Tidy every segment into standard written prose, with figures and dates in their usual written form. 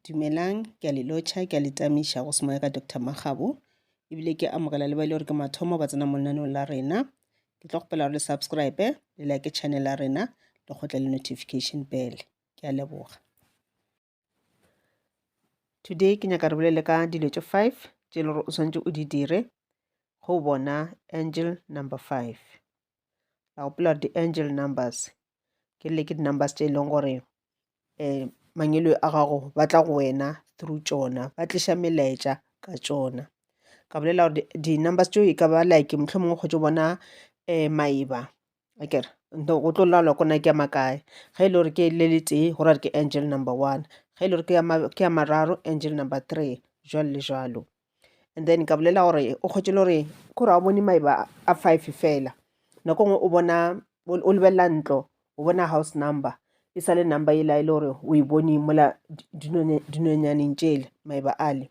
Dumelang, ke a le lotšha, ke a le tamiša go semoya ka Doctor Makgabo. Ebile ke amogela le ba e le gore ke mathomo ba tsena mo lenaneong la rena. Ke tlo kgopela gore le subscribe, le like channel ya rena, le kgotle le notification bell. Ke a leboga. Today ke nyaka re bolele ka dilo tše 5 tše e le gore o swanetše o di dire go bona angel number 5. La gopola gore di-angel numbers ke le ke di-numbers tše e leng gore um mangwele a gago ba tla go wena through tšona, ba tliša melaetša ka tšona. Ka bolela gore di-numbers tšeo e ka ba like mohlomongwe o kgotse o bona um maeba akere go tlo laolwa ko na ke a makae. Ge e le gore ke le le tee go ra gore ke angel number one, ge e le gore ke a mararo angel number three, jwalo le jwalo. And then ka bolela gore o kgwetše le gore kore ga o bone maeba a five fela, nako e nngwe o bona o lebelela ntlo o bona house number e sa le number yela e le gore o e bone mola dinonyaneng tšele maeba ale.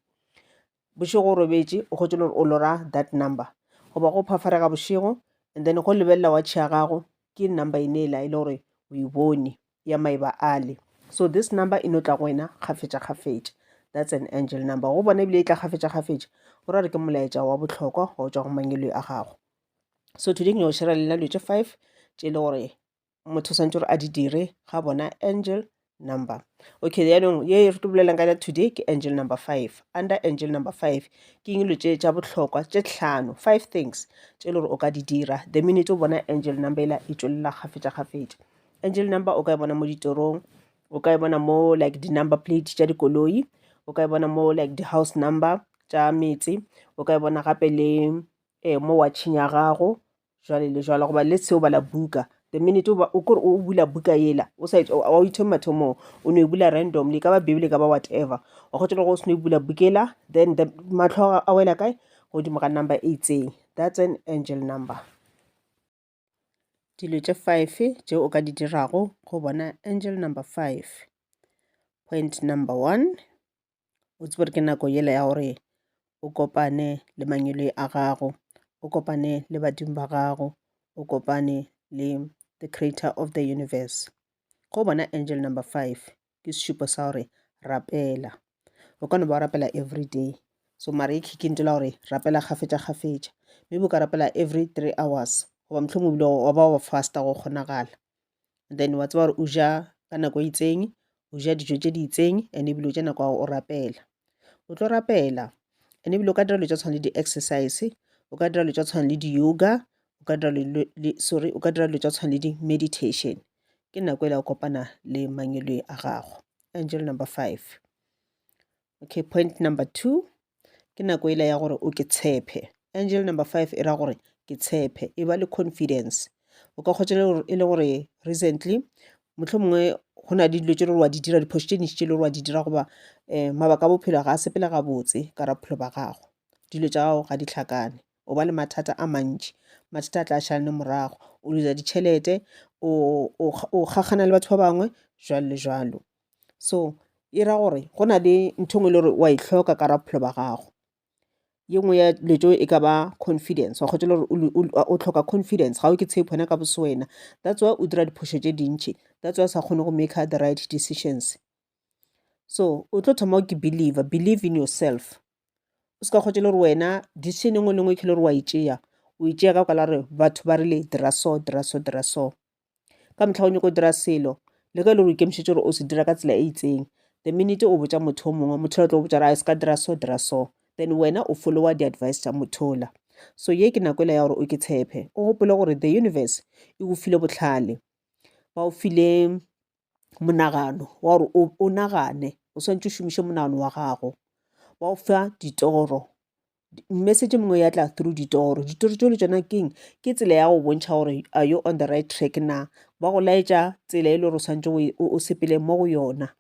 Bošego o robetše o hwetše le gore o lora that number goba go phafarega bošego and then go lebelela watch ya gago ke number ene ela e le gore o e bone ya maeba ale. So this number e no tla go wena kgafetša-kgafetša. That's an angel number. Go bona ebile e tla kgafetša-kgafetša go ra gore ke molaetša wa bohlokwa wa go tšwa go mangwele a gago. So today ke nyaka go share le lena dilo tše five tše e le gore motho o swanetše gore a di dire ga bona angel number. Okay, yaanong ye re tlo bolelang ka yona today ke angel number five. Under angel number five ke eng dilo tše tša bohlokwa tše hlano, five things tše e le gore o ka di dira the minute o bona angel number ela e tšwelela kgafetša-kgafetša. Angel number o ka e bona mo ditorong, o ka e bona mo like di-number plate tša dikoloi, o ka e bona mo like di-house number tša metse, o ka e bona gape le eh, mo watching ya gago jwale le jwalo. Goba let's say o bala buka, the minute o o kore o bula buka yela o sa wa o ithome mathomong o no e bula randomly, e ka ba Bible e ka ba whatever, wa hwetša le gore o seno e bula buka ela then the mahlo a wela kae godimo ga number e itseng. That's an angel number. Dilo tše five tše o ka di dirago go bona angel number five. Point number one, o tsebe gore ke nako yela ya gore o kopane le mangwele a gago, o kopane le badimo ba gago, o kopane le the creator of the universe. Go bona angel number five ke sešupo sa gore rapela. O ka no ba o rapela every day so mara e kick into la gore rapela kgafetša-kgafetša. Maybe o ka rapela every 3 hours goba mohlomongwe ebile wa ba wa fasta go kgonagala. Then wa tseba gore o ja ka nako e itseng, o ja dijo tše di itseng and ebile o ja nako ya go o rapela. O tlo rapela and ebile o ka dira dilo tša tshwana le di-exercise, o ka dira dilo tša tshwana le di-yoga, o ka dira le sorry o ka dira dilo tša tshwana le di-meditation. Ke nako e la go kopana le mangwele a gago. Angel number five. Okay, point number two ke nako ela ya gore o ke tshepe. Angel number five e ra gore ke tshepe, e ba le confidence. O ka kgotsa e le gore recently mohlomongwe go na le dilo tše le gore wa di dira, diphošo tše dintši tše le gore wa di dira goba um mabaka a bophelo ga a sepele gabotse ka ra bophelo ba gago. Dilo tša gago ga di hlakane, o ba le mathata a mantši, mathata a tla šalane morago, o loser ditšhelete, o kgakgana le batho ba bangwe jwalo le jwalo. So e ra gore go na le ntho e nngwe e le gore wa e hloka ka ra bophelo ba gago. Ye nngwe ya dilo tšeo e ka ba confidence, wa kgotsa le gore o hloka confidence, ga o ke tshepe wena ka bo wena. That's why o dira diphošo tše dintši, that's why o sa kgone go make the right decisions. So o tlo thoma ke believer, believe in yourself. O se ka kgotsa le gore wena decision e nngwe le nngwe ke le gore wa e tšea, o e tšea ka baka la gore batho ba rile dira so, dira so, dira so. Ka mehla o nyako dira selo le ge e le gore o ikemišetše gore o se dira ka tsela e itseng, the minute o botša motho o mongwe, motho o tlo go botša gore a se ka dira so, dira so, then wena o follower di-advice tša motho ola. So ye ke nako ela ya gore o ke tshepe, o gopole gore the universe e go file bohlale, ba o file monagano wa gore o nagane, o swanetše o šomiše monagano wa gago, ba o fa ditoro. Message e mengwe ya tla through ditoro. Ditoro tšeo le tšona keng? Ke tsela ya go bontšha gore are you on the right track na? Ba go laetša tsela e le gore o swanetše o sepele mo go yona.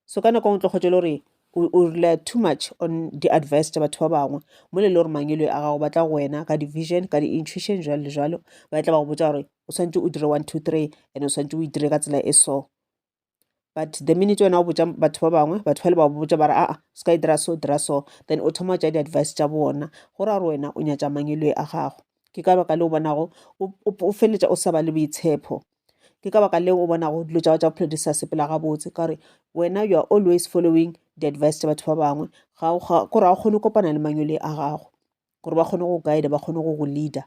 So ka nako e nngwe o tlo kgwetša e le gore o rely too much on di-advice tša batho ba bangwe mola e le gore mangwele a gago ba tla go wena ka di-vision, ka di-intuition jwalo le jwalo. Ba tla ba go botša gore o swanetše o dire one, two, three and o swanetše o e dire ka tsela e so. But the minute wena o botša batho ba bangwe, batho bale ba go botša ba re aa se ka e dira so, dira so, then o thoma go tšea di-advice tša bona. Go ra gore wena o nyatša mangwele a gago. Ke ka baka leo o bonago o feleletša o sa ba le boitshepo. Ke ka baka leo o bonago dilo tša gago tša bophelo di sa sepela gabotse, ka gore wena you are always following di-advice tša batho ba bangwe. Ga o kore ga o kgone go kopana le mangwele a gago gore ba kgone go guide-a, ba kgone go go leader.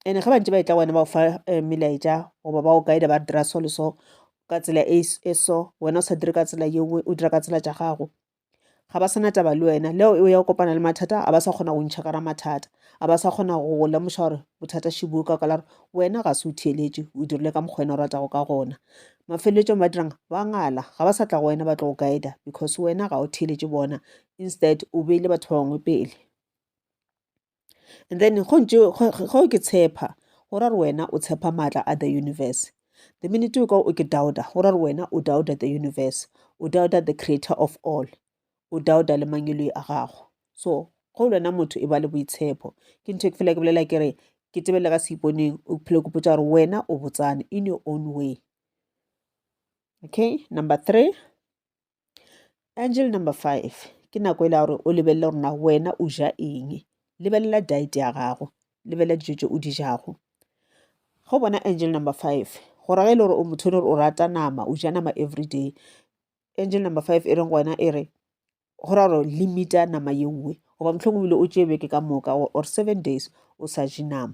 And ge ba ntše ba etla go wena ba go fa melaetša goba ba go guide-a ba re dira so le so ka tsela e e so, wena o sa dire ka tsela ye nngwe, o dira ka tsela tša gago. Ga ba sa na taba le wena, le o ya go kopana le mathata ga ba sa kgona go ntšha ka ra mathata, ga ba sa kgona go go lemoša gore bothata šibo ka baka la gore wena ga se o theeletše, o dirile ka mokgwa wena o ratago ka gona. Mafeleletsong ba dirang? Ba ngala, ga ba sa tla go wena ba tlo go guide-a because wena ga o theeletše bona, instead o beile batho ba bangwe pele. And then go ntše go ke tshepa go ra gore wena o tshepa maatla a the universe. The minute o ka o ke doubta go ra gore wena o doubta the universe, o doubta the creator of all, o doubta le mangeloi a gago. So go le wena motho e ba le boitshepo. Ke ntho e ke fela ke bolela ke re ke tebelele ka seiponeng o phele ke potsa gore wena o botsane in your own way. Okay, number 3. Angel number 5, ke nako e le ya gore o lebelele gore na wena o ja eng. Lebelela diet ya gago, lebelela dijo tše o di jago. Ge o bona angel number 5, go ra ge e le gore o motho e le gore o rata nama, o ja nama every day. Angel number 5 e reng go wena e re go ra gore limita nama ye nngwe, goba mohlomongwe ebile o tšee beke ka moka or 7 days o sa je nama.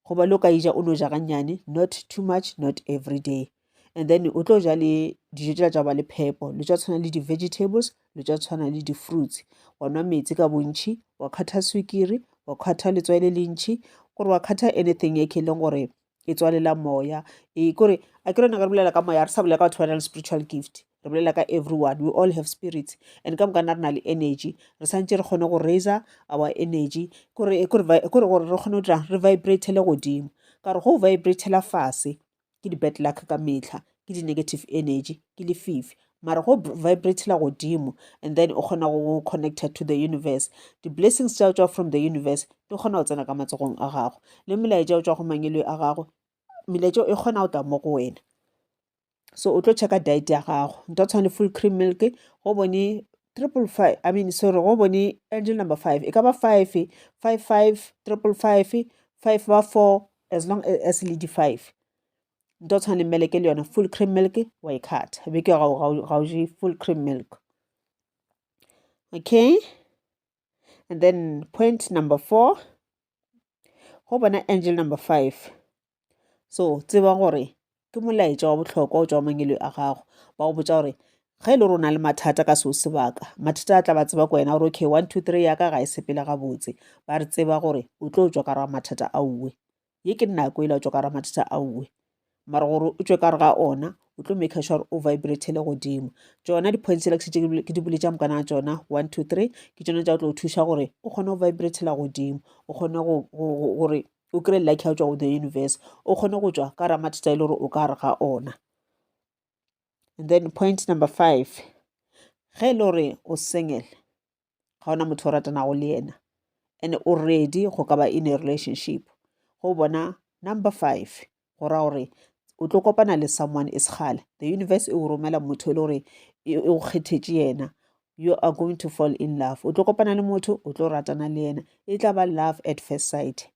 Goba le o ka e ja o no ja gannyane, not too much, not every day. And then o tlo ja le dijo tšela tša go ba le phepo, le tša tshwana le di-vegetables, le tša tshwana le di-fruits. Wa nwa metsi ka bontši, wa kgatha swikiri, wa kgatha letswai le lentši, gore wa kgatha anything e ke leng gore e tswalela moya. E kore a ke rena re bolela ka moya, re sa bolela ka batho ba nang le spiritual gift. Re bolela ka everyone, we all have spirits and ka moka re na le energy. Re santše re kgone go raiser our energy, kore kore kore gore re kgone go dira re vibratele godimo. Ka gore go vibratela fase ke di-bad luck ka mehla, ke di-negative energy, ke lefifi. Mara go vibratela godimo and then o kgona go connecta to the universe. Di-blessings tša tšwa from the universe di kgona go tsena ka matsogong a gago. Le melaetša o tšwa go mangeloi a gago, melaetša e kgona go tla mo go wena. So o tlo checka diet ya gago. Ntho ya tshwana le full cream milk, go bone triple five, I mean sorry, go bone angel number 5. E ka ba 5, 5 5, triple 5, 5 ba 4, as long as le di 5. Ntho ya tshwana le meleke le yona full cream milk wa e kgatha. Beke ga o je full cream milk. Okay. And then point number 4, go bona angel number 5. So tseba gore ke molaetša wa bohlokwa o tšwa mangeloi a gago. Ba go botša gore ge e le gore o na le mathata ka seo sebaka, mathata a tla ba tseba ko wena gore okay 1 2 3 ya ka ga e sepele gabotse. Ba re tseba gore o tlo tšwa ka gare ga mathata a uwe. Ye ke nako e la tšwa ka gare ga mathata a uwe. Mara gore o tšwe ka gare ga ona, o tlo make sure o vibratele godimo. Tšona di-points tsela ke šetše ke di boletše ka mokana ga tšona 1 2 3 ke tšona tša go tlo go thuša gore o kgone go vibratela godimo, o kgone gore o kry-e luck ya go tšwa go the universe, o kgone go tšwa ka gare ga mathata e le gore o ka gare ga ona. And then point number 5, ge e le gore o single, ga ona motho o ratanago le yena and o ready go ka ba in a relationship, go bona number 5 go ra gore o tlo kopana le someone e sekgale. The universe e go romela motho e le gore e go kgethetše yena. You are going to fall in love. O tlo kopana le motho, o tlo ratana le yena. E tla ba love at first sight.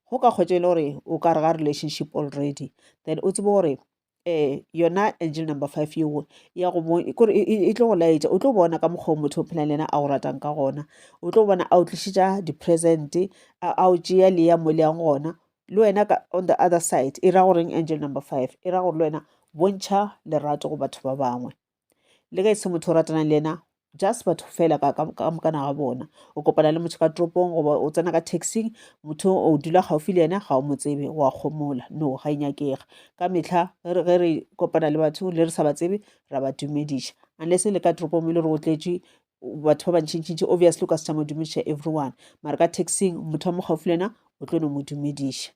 Go ka kgwetša e le gore o ka re ga relationship already, then o tsebe gore yona angel number 5 yeo ya go mo kore e tlo go laetša, o tlo bona ka mokgwa o motho o phelang le yena a go ratang ka gona. O tlo bona a o tlišetša di-present, a o tšea le ya mo le yang gona. Le wena ka on the other side e ra goreng angel number 5? E ra gore le wena bontšha lerato go batho ba bangwe. Le ge e se motho o ratanang le yena, just batho fela ka mokana ga bona. O kopana le motho ka toropong goba o tsena ka taxing, motho o dula gaufi le yena ga o mo tsebe, wa kgomola. No, ga e nyakege. Ka mehla ge re kopana le batho le re sa ba tsebe, ra ba dumediša. Unless e le ka toropong e le gore o tletše batho ba bantšintšintši, obviously o ka se tšama o dumediša everyone. Mara ka taxing motho wa mo gaufi le yena o tlo no mo dumediša.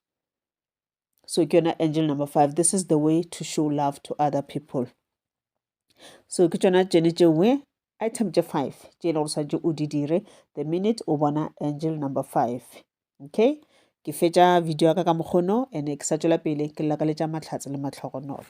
So ke yona angel number 5. This is the way to show love to other people. So ke tšona tšene tše nngwe item tše 5 tše e leng gore swanetše o di dire the minute o bona angel number 5. Okay, ke fetša video ya ka ka mokgono and ke sa tšwela pele ke lakaletša mahlatse le mahlogonolo.